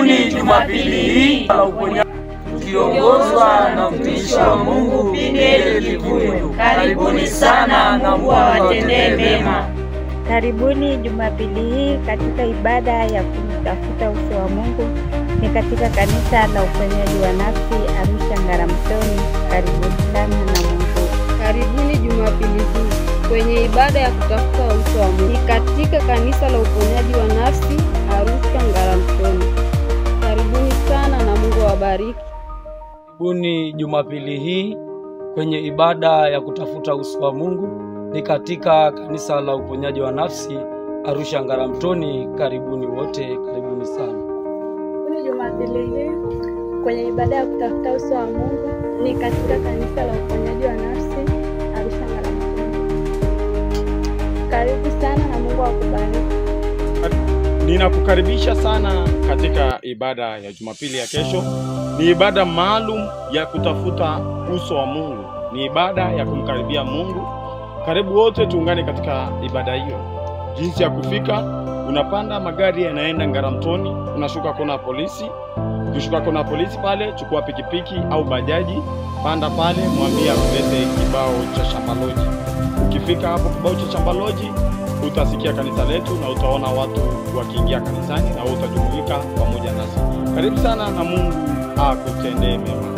Karibuni Jumapili hii tukiongozwa na mtumishi wa Mungu Piniel Kikuyu. Karibuni sana na Mungu awatendee mema. Karibuni Jumapili hii katika ibada ya kumtafuta uso wa Mungu ni katika kanisa la Uponyaji wa Nafsi Arusha Ngaramtoni. Karibuni sana na Mungu. Karibuni Jumapili hii kwenye ibada ya kutafuta uso wa Mungu ni katika kanisa la Uponyaji wa Nafsi Arusha Ngaramtoni. Karibuni sana na Mungu awabariki. Karibuni Jumapili hii kwenye ibada ya kutafuta uso wa Mungu ni katika kanisa la Uponyaji wa Nafsi Arusha Ngaramtoni. Karibuni wote, karibuni sana. Karibuni Jumapili hii kwenye ibada ya kutafuta uso wa Mungu ni katika kanisa la Uponyaji wa Nafsi Arusha Ngaramtoni. Karibu sana na Mungu akubariki. Ninakukaribisha sana katika ibada ya Jumapili ya kesho. Ni ibada maalum ya kutafuta uso wa Mungu. Ni ibada ya kumkaribia Mungu. Karibu wote tuungane katika ibada hiyo. Jinsi ya kufika, unapanda magari yanaenda Ngaramtoni, unashuka kona polisi. Ukishuka kona polisi pale, chukua pikipiki au bajaji, panda pale, mwambie akulete kibao cha Shambaloji. Ukifika hapo kibao cha Shambaloji, utasikia kanisa letu na utaona watu wakiingia kanisani na utajumuika pamoja nasi. Karibu sana na Mungu akutendee mema.